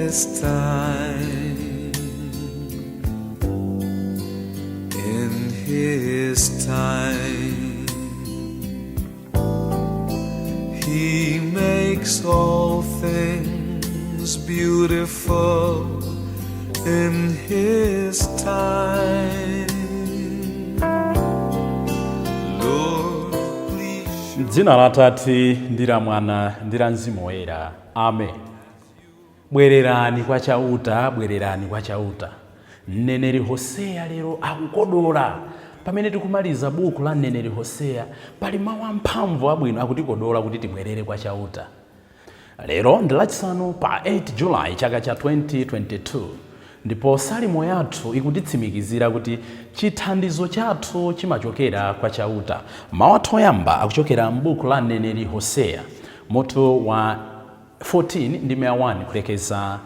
His time. In His time, He makes all things beautiful in His time. Lord, please. Dzina la Atate ndi la Mwana ndi la Mzimu Woyera, amen. Bwererani kwa Chauta, bwererani kwa Chauta. Mneneri Hoseya lero akukodola. Pamene tikumaliza buku la mneneri Hoseya, pali mawu amphamvu abwino akutikodola kuti tibwerere kwa Chauta. Lero ndi Lachisanu pa 8 Julayi chaka cha 2022, ndipo salimo yathu ikutitsimikizira kuti chithandizo chathu chimachokera kwa Chauta. Mawu athu oyamba akuchokera m'buku la mneneri Hoseya, mutu wa 14 ndi 1 kulekeza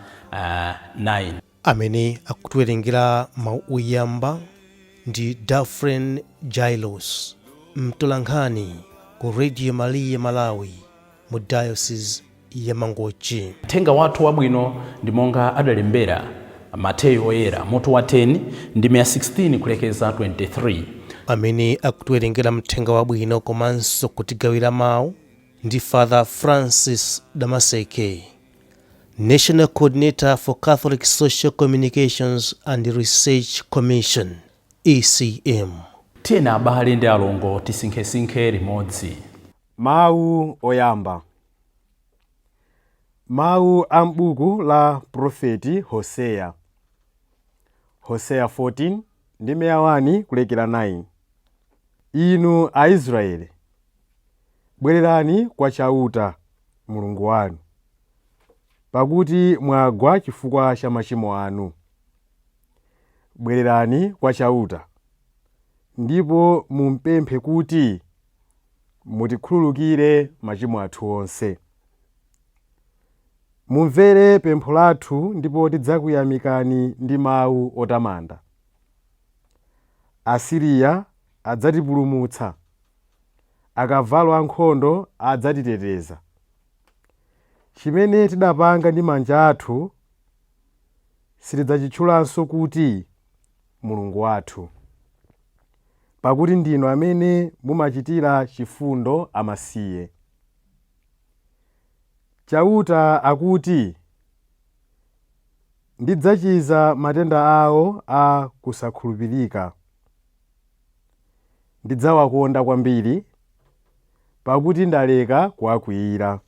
9. Amene akutiwerengera mawu oyamba ndi Dafren Jailos, mtolankhani ku Radio Maria Malawi mu Diocese ya Mangochi. Uthenga wathu wabwino ndi monga adalembera Mateyu Oyera, mutu wa 10 ndi 16 kulekeza 23. Amene akutiwerengera mthenga wabwino komanso kutigawira mawu ndi Father Francis Damaseke, National Coordinator for Catholic Social Communications and Research Commission, ECM. Tiyeni abale ndi alongo, tisinkhesinkhe limodzi. Mawu oyamba. Mawu a m'buku la profeti Hoseya. Hoseya 14 ndi 1 kulekera 9. Inu Aisraeli, bwererani kwa Chauta Mulungu wanu, pakuti mwagwa chifukwa cha machimo anu. Bwererani kwa Chauta ndipo mumpemphe kuti mutikhululukire machimo athu onse. Mumvere pempho lathu ndipo tidzakuyamikani ndi mawu otamanda. Asiriya adzatipulumutsa, akavalo ankhondo adzatiteteza. Chimene tidapanga ndi manja athu sitidzachitchulanso kuti mulungu wathu, pakuti ndinu amene mumachitira chifundo amasiye. Chauta akuti, "Ndidzachiza matenda awo a kusakhulupirika. Ndidzawakonda kwambiri, pakuti ndaleka kuwakwiyira.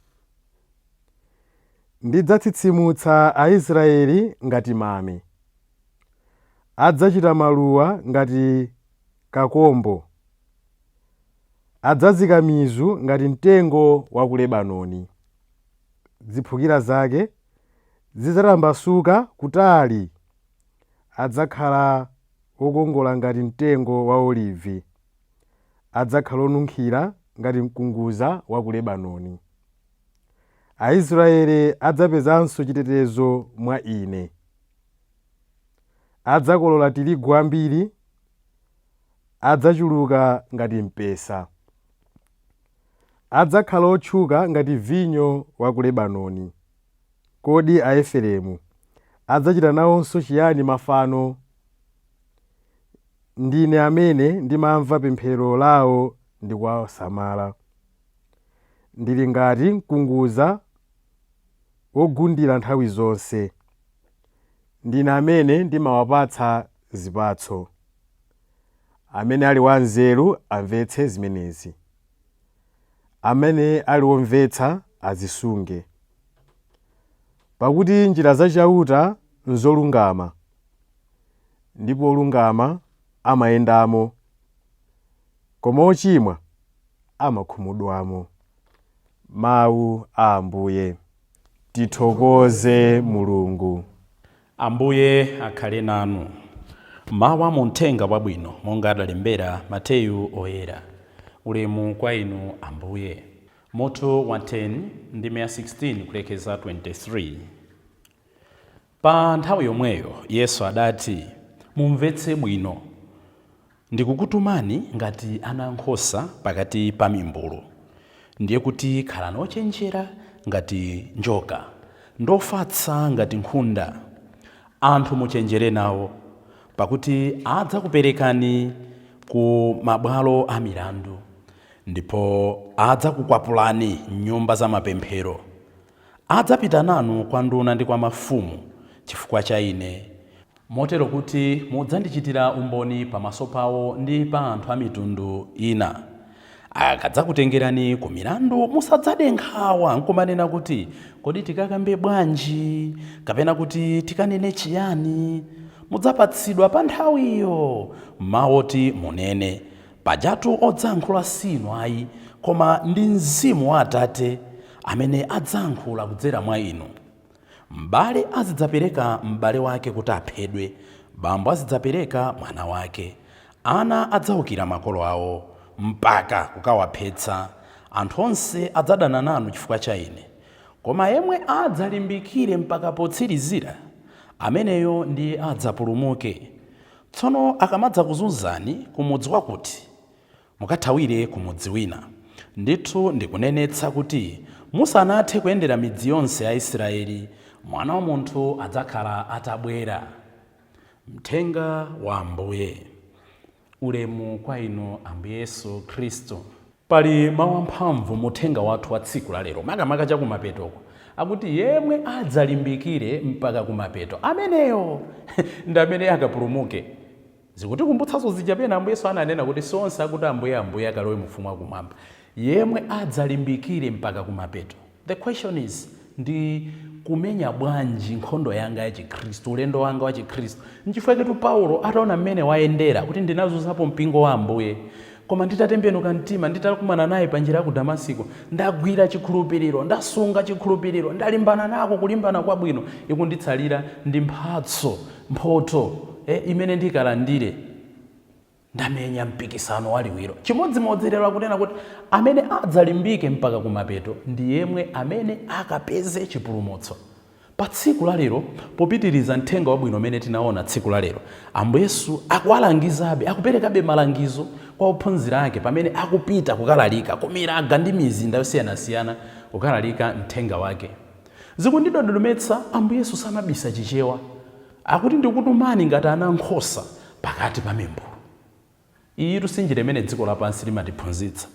Ndidzatsitsimutsa Aisraeli ngati mame. Adzachita maluwa ngati kakombo, adzazika mizu ngati mtengo wa ku Lebanoni. Ziphukira zake zidzatambasuka kutali. Adzakhala wokongola ngati mtengo wa olivi, adzakhala onunkhira ngati mkunguza wa ku Lebanoni. Aisraeli adzapezanso chitetezo mwa Ine. Adzakolola tirigu ambiri, adzachuluka ngati mpesa. Adzakhala otchuka ngati vinyo wa ku Lebanoni. Kodi Aefereimu adzachita nawonso chiyani mafano? Ndine amene ndimamva pemphero lawo ndi kuwasamala. Ndili ngati mkunguza wogundira nthawi zonse. Ndine amene ndimawapatsa zipatso. Amene ali wanzeru amvetse zimenezi, amene ali womvetsa azisunge. Pakuti njira za Chauta nzolungama, ndipo olungama amayendamo, koma ochimwa amakhumudwamo. Mawu a Ambuye. Tithokoze Mulungu. Ambuye akhale nanu. Mawu a muthenga wabwino monga adalembera Mateyu Oyera. Ulemu kwa inu, Ambuye. Mutu wa 10 ndi 16 kulekeza 23. Pa nthawi yomweyo Yesu adati, "Mumvetse bwino, ndikukutumani ngati ana ankhosa pakati pa mimbulu. Ndiye kuti khalani ochenjera ngati njoka. Ndofatsa ngati nkhunda. Anthu muchenjere nawo, pakuti adzakuperekani ku mabwalo a milandu, ndipo adzakukwapulani m'nyumba za mapemphero. Adzapita nanu kwa nduna ndi kwa mafumu chifukwa cha ine, motero kuti mudzandichitira umboni pamaso pawo ndi pa anthu a mitundu ina. Akadzakutengerani ku milandu, musadzade nkhawa nkumanena kuti, "Kodi tikakambe bwanji?" kapena kuti, "Tikanene chiyani?" Mudzapatsidwa pa nthawiyo mawu oti munene. Pajatu odzayankhula sinu ayi, koma ndi Mzimu wa Atate amene adzayankhula kudzera mwa inu. M'bale azidzapereka m'bale wake kuti aphedwe, bambo azidzapereka mwana wake. Ana adzawukira makolo awo mpaka kukawaphetsa. Anthu onse adzadana nanu chifukwa cha ine, koma yemwe adzalimbikire mpaka potsirizira, ameneyo ndiye adzapulumuke. Tsono akamadzakuzunzani kumudzi wakuti, mukathawire ku mudzi wina. Ndithu ndikunenetsa kuti musanathe kuyendera midzi yonse ya Israeli, Mwana wa Munthu adzakhala atabwera. Mthenga wa Ambuye. Ulemu kwa inu, Ambuye Yesu Khristu. Pali mawu amphamvu mu uthenga wathu wa tsiku la lero, makamaka chakumapetoko, akuti yemwe adzalimbikire mpaka kumapeto, ameneyo ndi amene akapulumuke. Zikutikumbutsanso zija pena Ambuye Yesu ananena kuti si onse akuti, "Ambuye, Ambuye," akalowe mu ufumu wakumwamba. Yemwe adzalimbikire mpaka kumapeto. The question is, ndi kumenya bwanji nkhondo yanga ya Chikhristu, ulendo wanga wa Chikhristu? Nchifukwa ketu Paulo ataona mmene wayendera, kuti ndinazunzapo mpingo wa Ambuye, koma nditatembenuka mtima, nditakumana naye pa njira ya ku Damasiko, ndagwira chikhulupiriro, ndasunga chikhulupiriro, ndalimbana nako kulimbana kwabwino, ikunditsalira ndi mphatso, mphotho imene ndikalandire. Ndamenya mpikisano waliwiro. Chimodzimodzi lero akunena kuti amene adzalimbike mpaka kumapeto ndi yemwe amene akapeze chipulumutso. Pa tsiku la lero, popitiriza mthenga wabwino umene tinaona tsiku la lero, Ambuye Yesu akuwalangizabe, akuperekabe malangizo kwa ophunzira ake pamene akupita kukalalika kumilaga ndi mizinda yosiyanasiyana, kukalalika mthenga wake. Zikundidodometsa, Ambuye Yesu samabisa Chichewa. Akuti, "Ndikutumani ngati ana nkhosa pakati pa mimbulu." Iyi si njira imene dziko lapansi limatiphunzitsa.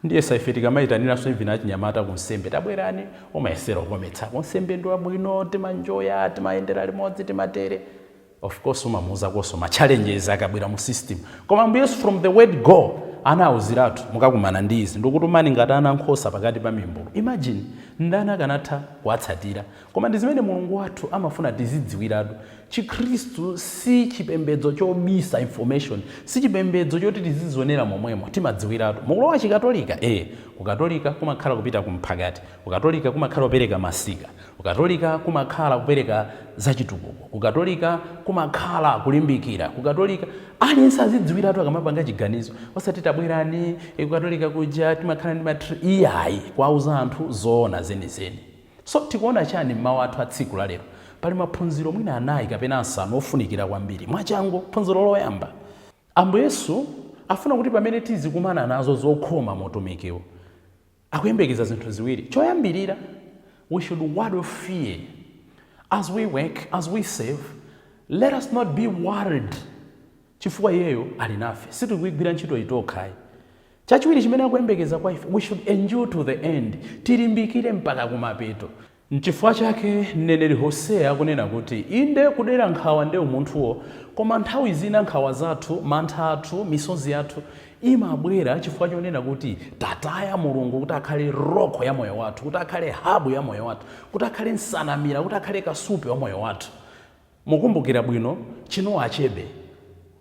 Ndiye ife tikamayitaniranso even achinyamata kunsembe, "Tabwerani," umayesera kukometsa, "Kunsembe ndi wabwino, timanjoya, timayendera limodzi, timatere." Of course umamuuzakonso ma challenges akabwera mu system, koma Ambuye Yesu from the word go anawuziratu, "Mukakumana ndi izi. Ndikutumani ngati ana nkhosa pakati pa mimbulu." Imagine, ndani akanatha kuwatsatira? Koma ndi zimene Mulungu wathu amafuna tizidziwiratu. Chikhristu si chipembedzo chobisa information, si chipembedzo choti tizizionera momwemo. Timadziwiratu. Mukulowa Chikatolika, kukatolika kumakhala kupita kumphakati, kukatolika kumakhala kupereka masika, kukatolika kumakhala kupereka zachitukuko, kukatolika kumakhala kulimbikira, kukatolika. Aliyense azidziwiratu akamapanga chiganizo, osati, "Tabwerani kukatolika kuja, timakhala ndi matri." Iyayi, kwauza anthu zoona zenizeni. So tikuona chani mmawu athu a tsiku la lero? Pali maphunziro mwina anayi kapena asanu ofunikira kwambiri. Mwachangu, phunziro loyamba, Ambuye Yesu afuna kuti pamene tizikumana nazo zokhoma mutumikiwo, akuyembekeza zinthu ziwiri. Choyambirira, we should ward off fear. As we work, as we serve, let us not be worried, chifukwa iyeyo ali nafe. Sitikuyigwira ntchito itokhayi. Chachiwiri chimene akuyembekeza kwa ife, we should endure to the end, tilimbikire mpaka kumapeto. Nchifukwa chake mneneri Hoseya akunena kuti inde, kudera nkhawa ndi umunthuwo, koma nthawi zina nkhawa zathu, mantha athu, misozi yathu imabwera chifukwa chonena kuti tataya Mulungu kuti akhale rock ya moyo wathu, kuti akhale hub ya moyo wathu, kuti akhale nsanamira, kuti akhale kasupe wa moyo wathu. Mukumbukira bwino Chinua Achebe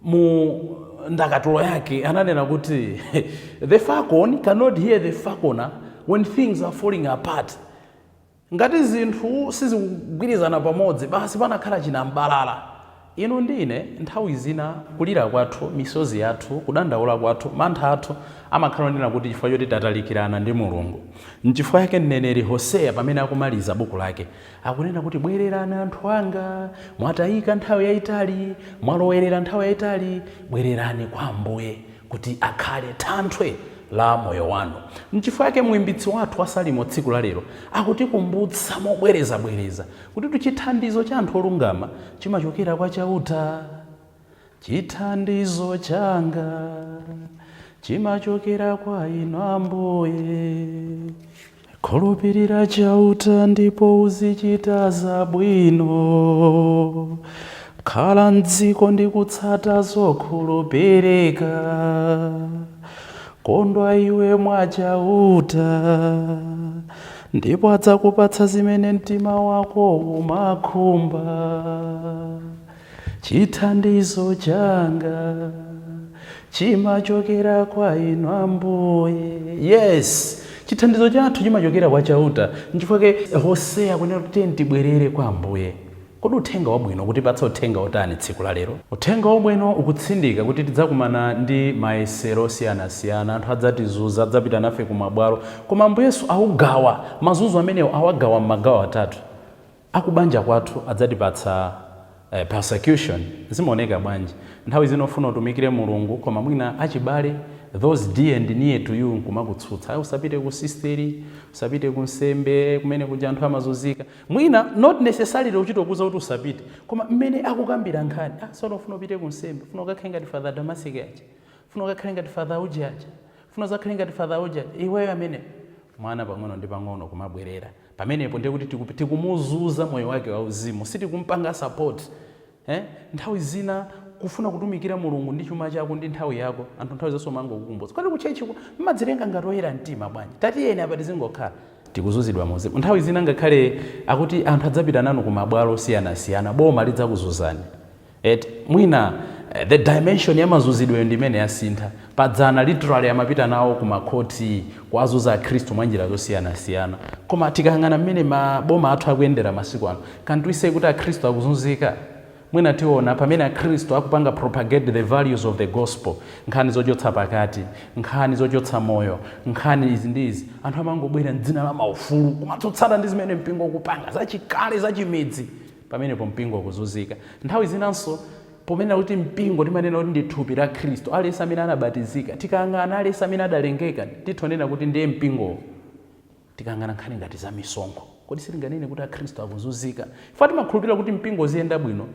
mu ndakatulo yake ananena kuti, "The falcon cannot hear the falconer when things are falling apart." Ngati zinthu sizikugwirizana pamodzi, basi panakhala chinambalala. Inu ndine nthawi zina kulira kwathu, misozi yathu, kudandaula kwathu, mantha athu amakhala onena kuti chifukwa choti tatalikirana ndi Mulungu. Nchifukwa yake mneneri Hoseya pamene akumaliza buku lake akunena kuti, "Bwererani, anthu anga. Mwatayika nthawi yayitali, mwalowerera nthawi yayitali. Bwererani kwa Ambuye kuti akhale thanthwe la moyo wanu." la moyo wanu. Nchifukwa chake muimbitsi wathu wa Salimo tsiku la lero akutikumbutsa mobwerezabwereza kuti chithandizo cha anthu olungama chimachokera kwa Chauta. Chithandizo changa chimachokera kwa inu Ambuye. Khulupirira Chauta ndipo uzichita zabwino. Khala mdziko ndi kutsata zokhulupirika. Kondwa iwe mwa Chauta, ndipo adzakupatsa zimene mtima wako umakhumba. Chithandizo changa chimachokera kwa inu Ambuye. Yes, chithandizo chathu chimachokera kwa Chauta. Nchifukwa Hoseya kunena kuti tiyeni tibwerere kwa Ambuye. Kodi uthenga wabwino kutipatsa uthenga otani tsiku la lero? Uthenga wabwino ukutsindika kuti tidzakumana ndi mayesero osiyanasiyana. Anthu adzatizunza, adzapita nafe kumabwalo, koma Ambuye Yesu awugawa mazunzo amenewo, awagawa m'magawo atatu. Akubanja kwathu adzatipatsa persecution. Zimaoneka bwanji? Nthawi zino ufuna utumikire Mulungu, koma mwina achibale, those dear and near to you, nkumakutsutsa: "Ayi, usapite ku sisteri, usapite ku nsembe, kumene kuja anthu amazunzika." Mwina not necessarily uchita kuuza kuti usapite, koma mmene akukambira nkhani: "Ah, sono ufuna upite ku nsembe, ufuna ukakhale ngati Father Damaseke aja, ufuna ukakhale ngati Father uja aja, ufuna uzakhale ngati Father uja aja iweyo." Amene mwana pang'ono ndi pang'ono kumabwerera pamenepo, ndiye kuti tikumuzunza moyo wake wauzimu, sitikumpanga support, eh? Nthawi zina kufuna kutumikira Mulungu ndi chuma chako ndi nthawi yako, anthu nthawi zonse mangokukumbutsa kwati ku church mmadzilenga ngati oyera mtima bwanji, tatiyeni apa tizingokhala. Tikuzunzidwa muuzimu. Nthawi zina ngakhale akuti anthu adzapita nanu ku mabwalo osiyanasiyana, boma lidzakuzunzani. Et mwina the dimension ya mazunzidweyo ndi imene yasintha. Padzana literally amapita nawo ku makhoti kuwazunza Akhristu mwa njira zosiyanasiyana, koma tikayang'ana mmene maboma athu akuyendera masiku ano, can't we say kuti Akhristu akuzunzika? Mwina tiona pamene Akhristu akupanga propagate the values of the gospel, nkhani zochotsa pakati, nkhani zochotsa moyo, nkhani izi ndi izi, anthu amangobwera mdzina la maufulu kumatsutsana ndi zimene mpingo ukupanga zachikale, zachimidzi. Pamenepo mpingo ukuzunzika. Nthawi zinanso pomene kuti mpingo timanena kuti ndi thupi la Khristu, aliyense amene anabatizika, tikayang'ana aliyense amene adalengeka, titonena kuti ndiye mpingowo. Tikayang'ana nkhani ngati za misonkho, kodi sitinganene kuti Akhristu akuzunzika? Ife timakhulupirira kuti mpingo uziyenda bwino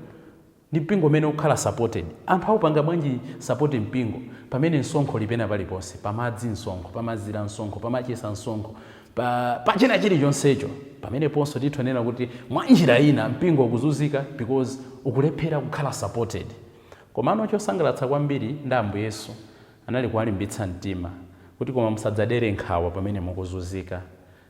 ndi mpingo umene ukhala supported. Anthu aupanga bwanji support mpingo pamene msonkho lipena paliponse? Pamadzi msonkho, pamazira msonkho, pamachesa msonkho, pa china chilichonsecho. Pameneponso titonena kuti mwa njira ina mpingo ukuzunzika because ukulephera kukhala supported. Komano chosangalatsa kwambiri ndi Ambuye Yesu anali kuwalimbitsa mtima kuti, "Koma musadzadere nkhawa pamene mukuzunzika,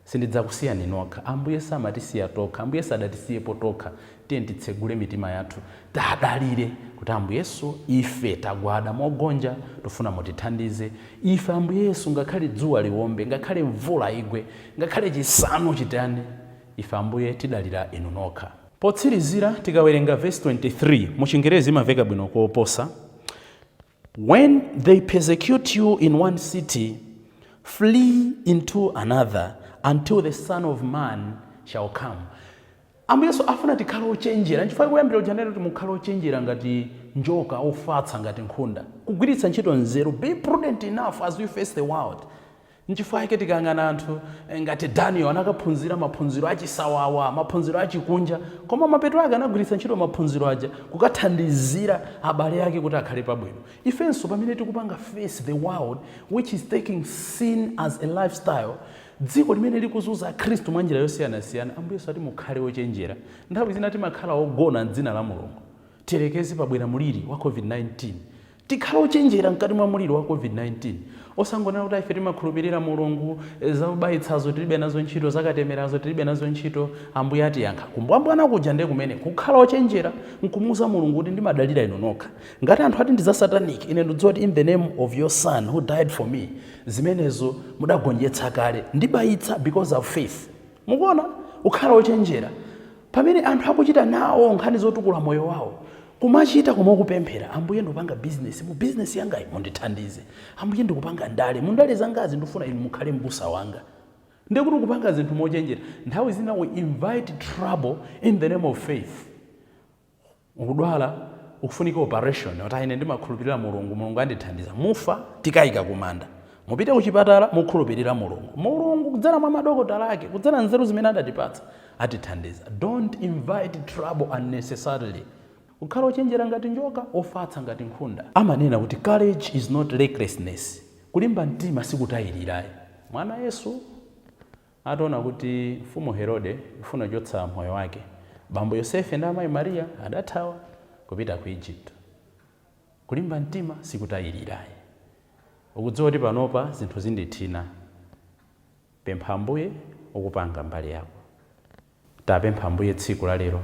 sindidzakusiyani nokha." Ambuye samatisiya tokha, Ambuye sadatisiyepo tokha. Tiye titsegule mitima yathu, tadalire kuti Ambuye Yesu, ife tagwada mogonja, tofuna mutithandize ife. Ambuye Yesu, ngakhale dzuwa liwombe, ngakhale mvula igwe, ngakhale chisanu chitani, ife Ambuye tidalira inu nokha. Potsirizira, tikawerenga verse 23 mu Chingerezi imaveka bwino koposa: "When they persecute you in one city, flee into another until the Son of Man shall come." Ambuye Yesu afuna tikhale ochenjera. Nchifukwa kuyambira ujanero kuti mukhale ochenjera ngati njoka, ofatsa ngati nkhunda, kugwiritsa ntchito nzeru. Be prudent enough as we face the world. Nchifukwa chake tikayang'ana anthu ngati Daniel, anakaphunzira maphunziro achisawawa, maphunziro achikunja, koma mapeto ake anagwiritsa ntchito maphunziro aja kukathandizira abale ake kuti akhale pabwino. Ifenso pamene tikupanga face the world which is taking sin as a lifestyle, dziko limene likuzunza Khristu mwa njira yosiyanasiyana, Ambuye Yesu ati mukhale ochenjera. Nthawi zina timakhala ogona mdzina la Mulungu. Tiyerekeze pabwera muliri wa COVID-19, tikhale ochenjera mkati mwa muliri wa COVID-19, osangonena kuti ife timakhulupirira Mulungu, zobayitsazo tilibe nazo ntchito, zakatemerazo tilibe nazo ntchito, Ambuye atiyankha. Kumbwambwana kuja ndiye kumene kukhala ochenjera nkumuuza Mulungu kuti ndimadalira inu nokha. Ngati anthu ati ndi za satanic, ine ndidziwa kuti in the name of your Son who died for me, zimenezo mudagonjetsa kale, ndibayitsa because of faith. Mukuona, ukhala ochenjera pamene anthu akuchita nawo nkhani zotukula moyo wawo, kumachita koma ukupemphera: "Ambuye, ndikupanga bizinesi, mu bizinesi yangayi mundithandize. Ambuye, ndikupanga ndale, mu ndale zangazi ndifuna inu mukhale mbusa wanga." Ndikuti ukupanga zinthu mochenjera. Nthawi zina we invite trouble in the name of faith. Ukudwala, ukufunika operation, oti ine ndimakhulupirira Mulungu, Mulungu andithandiza. Mufa, tikayika kumanda. Mupite kuchipatala mukhulupirira Mulungu. Mulungu kudzera mwa madokotala ake, kudzera nzeru zimene adatipatsa, atithandiza. Don't invite trouble unnecessarily. Kukhala ochenjera ngati njoka, ofatsa ngati nkhunda. Amanena kuti courage is not recklessness. Kulimba mtima sikutayirirayi. Mwana Yesu ataona kuti mfumu Herode ifuna kuchotsa moyo wake, bambo Yosefe ndi amayi Mariya adathawa kupita ku Egypt. Kulimba mtima sikutayirirayi. Ukudziwa kuti panopa zinthu zindithina, pempha Ambuye, ukupanga mbali yako. Tapempha Ambuye tsiku la lero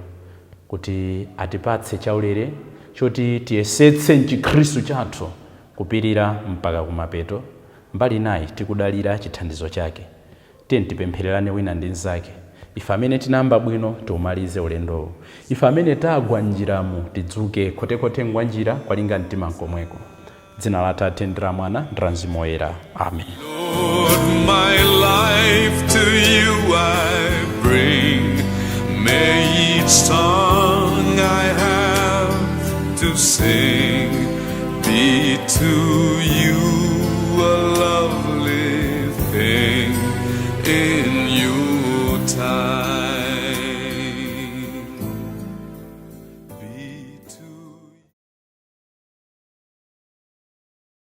kuti atipatse chaulere choti tiyesetse mchikhristu chathu kupirira mpaka kumapeto, mbali nayi tikudalira chithandizo chake. Tiye tipemphererane wina ndi mnzake. Ife amene tinayamba bwino tiumalize ulendowu. Ife amene tagwa mnjiramu tidzuke. Khotekhothe ngwa njira, kwalinga mtima nkomweko. Dzina la Atate ndi la Mwana ndi la Mzimu Woyera, amen.